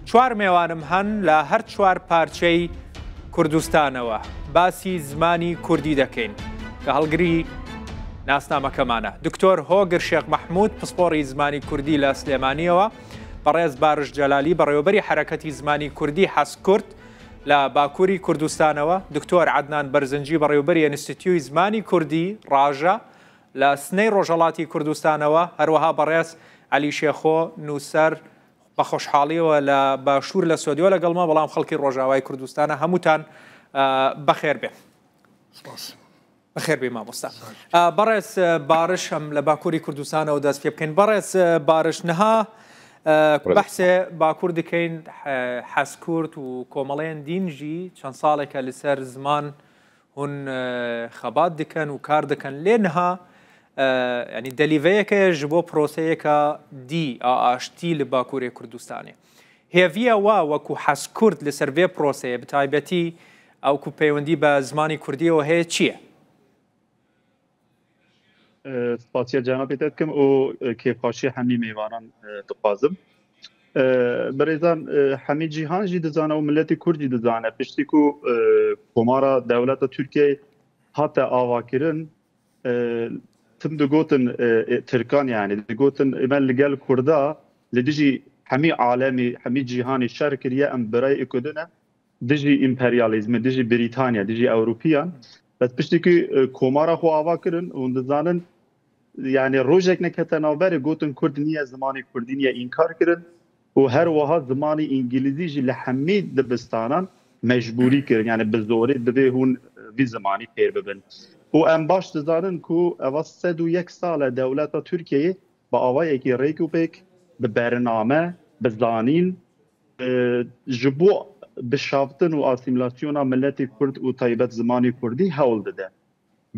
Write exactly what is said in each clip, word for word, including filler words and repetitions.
چوار مێوانم هەن لە هەر چوار پارچەی کوردستانەوە. باسی زمانی کوردی دەکەین کە هەڵگری ناسنامەکەمانە. دکتۆر هۆگر شێخ مەحموود، پسپۆڕی زمانی کوردی لە سلێمانیەوە، بەڕێز بارش جەلالی، بەڕێوەبەری حرەکەتی زمانی کوردی حەسکورد لە باکووری کوردستانەوە، دکتۆر عەدنان بەرزنجی، بەڕێوەبەری ئینستیتیوی زمانی کوردی ڕاژە لە سنەی ڕۆژهەڵاتی کوردستانەوە، هەروەها بەڕێز عەلی شێخۆ، نووسەر، بە خۆشحاڵیەوە لە باشوور لە سۆدیۆ لەگەڵمە، بەڵام خەڵکی ڕۆژاوای کوردستانە. هەمووتان، ئە، بەخێر بێ. سپاس. بەخێر بێ مامۆستا. ئە، بەڕێز، ئە، بارش، ئەم لە باکووری کوردستانەوە دەست پێ بکەین. بەڕێز، ئە، بارش، نها، ئە، بەڵێ. بەحسێ باکوور دکەین، حە-، حەسکورد و کۆمەڵەیەن دین ژی چەند ساڵێکە لەسەر زمان هون، ئە، خەبات دکەن و کار دکەن. لێ نها، ئە، یعنی دەلیڤەیەکە ژ بۆ پرۆسەیەکە دی ئا ئاشتی لە باکوورێ کوردستانێ. هێڤیە وا وەکو حەسکورد لەسەر ڤێ پرۆسەیە، بە تایبەتی ئەو کو پەیوەندی بە زمانی کوردیەوە هەیە، چییە؟ ئە، سپاسیە جەنابێ دەکەم و، ئە، کێفخاشی هەمی مێوانان، ئە، دخوازم. ئە، بەڕێزان، ئە، هەمی جیهان ژی دزانە و ملەتی کورد ژی دزانە. پشتی کو، ئە، کۆمارا دەولەتە تورکیە هاتە ئاواکردن، ئە، تم دگوتن، ئە، ئە، ترکان، یعنی دگوتن، ئێمە لەگەل کوردا لە دژی هەمی عالەمی، هەمی جیهانی شەر کریە، ئەم برای ئکودنە دژی ئیمپریالیزمی، دژی بریتانیا، دژی ئەوروپیان. بەس پشتێکی، ئە، کۆمارا خۆ ئاوا کردن و دزانن، یعنی ڕۆژێک نەکەتە ناوبەرێ گوتن کورد نییە، زمانی کوردی نییە، ئینکار کردن و هەر وەها زمانی ئینگلیزی ژی لە هەمی دبستانان مەجبوری کردن، یعنی بە زۆری دبێ هون وی زمانی فێر ببن. و ئەم باش دزانن کو ئەوە سەد و یەک ساڵە دەولەتە تورکیەیە بە ئاوایەکی ڕێک و پێک، بە بەرنامە، بە زانین، ئە، ji bo bişaftin û asîmîlasyona miletê Kurd û taybet zimanê Kurdî hewl dide.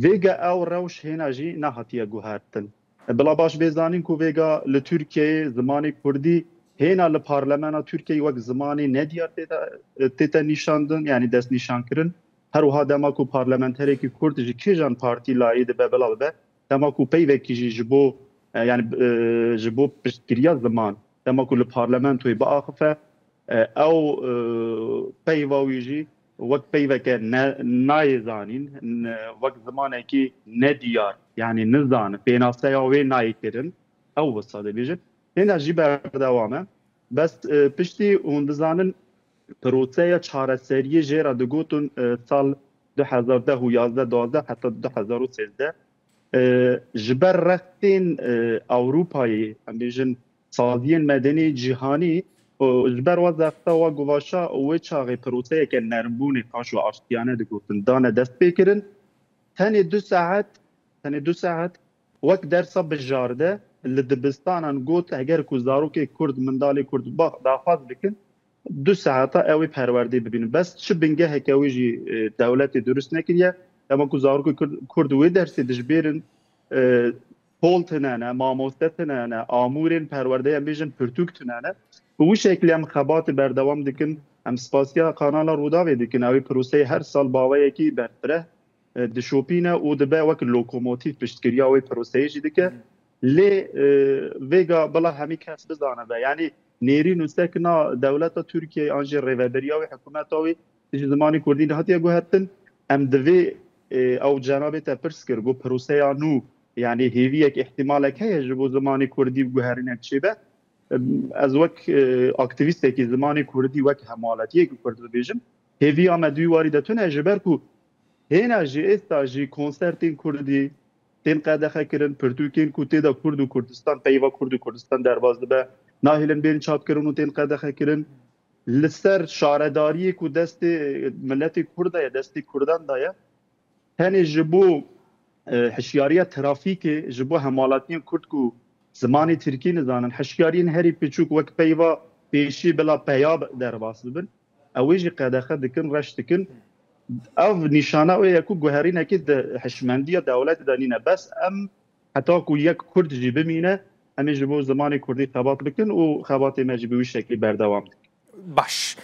Vêga ew rewş hêna jî nehatiye guhertin. Bila baş bê zanîn ku vêga li Tirkiyeyê zimanê Kurdî hêna li parlemena Tirkiyeyê wek zimanê nediyar tête, tête nîşandin, yanî destnîşankirin. Her wiha dema ku parlamenterekî Kurd ji kîjan partî layî dibe bila bibe, dema ku peyvekî jî ji bo, e, yanî, e, ji bo piştgiriya ziman, dema ku li parlamentoyê biaxife, e, ew, e, peyva wî jî wek peyveke ne, nayê zanîn, ne, wek zimanekî nediyar, yanî nizan, pênaseya wê nayê kirin, ew wisa dibêjin. Hêna jî berdewam e. Bes, e, piştî hûn dizanin, proseya çareseriyê jê re digotin, e, sal du hezar deh û yazdeh, duwazdeh heta du hezar û sêzdeh, e, ji ber rextên, e, Ewropayê, em bêjin, saziyên medenî cîhanî, û ji ber wa zexta wa guvaşa wê çaxê proseyeke nermbûnê, paş û aştiyane digotin, dane destpêkirin. Tenê du saet, tenê du saet wek dersa bijarde li dibistanan got, eger ku zarokê Kurd, mindalê Kurd ba-, daxwaz bikin, du saeta ew ê perwerdê bibînin. Bes çi bingeheke wê jî, e, dewletê dirust nekiriye. Dema ku zarokê Kurd, Kurd wê dersê dijbêrin, e, pol tine ne, mamoste tine ne, amûrên perwerdeyê em bêjin pirtûk tine ne. Bi wî şeklî em xebatê berdewam dikin. Em spasiya Kanala Rûdawê dikin. Ew ê proseyê her sal baweyekî berfireh, e, dişopîne û dibe wek lokomotîf piştgiriya wê proseyê jî dike. Lê, e, vêga bila hemî kes bizane be. Yanî nêrîn û sekna dewleta Tirkiyeyê an jî rêveberiya wê, hikûmeta wê, dijî zimanê Kurdî nehatiye guhertin. Em divê, e, ew cenabê te pirs kir, got proseya nû, yanî hêviyek, îhtimalek heye ji bo zimanê Kurdî guherînek çêbe? Em, ez wek, e, aktîvîstekî zimanê Kurdî, wek hemaletiyekî Kurd dibêjim, hêviya me di wî warî de tune, ji ber ku hêna jî êsta jî konsertên Kurdî tên qedexe kirin, pirtûkên ku tê de Kurd û Kurdistan, peyva Kurd û Kurdistan derbas dibe, nahêlin bên çapkirin û tên qedexe kirin. Li ser şaredariyê ku destê miletê Kurd de ye, destê Kurdan de ye, tenê ji bo, e, hişyariya trafîkê, ji bo hemalatiyên Kurd ku zimanê Tirkî nizanin, hişyariyên herî piçûk wek peyva pêşî bila peya derbas bibin. Ew ê jî qedexe dikin, reş dikin. Ev nîşana wê ye ku guherînekê di hişmendiya dewletê de nîne. Bes em heta ku yek Kurd jî bimîne, em ê ji bo zimanê Kurdî xebat bikin û xebatê me jî bi wî şeklî berdewam dikin. باش.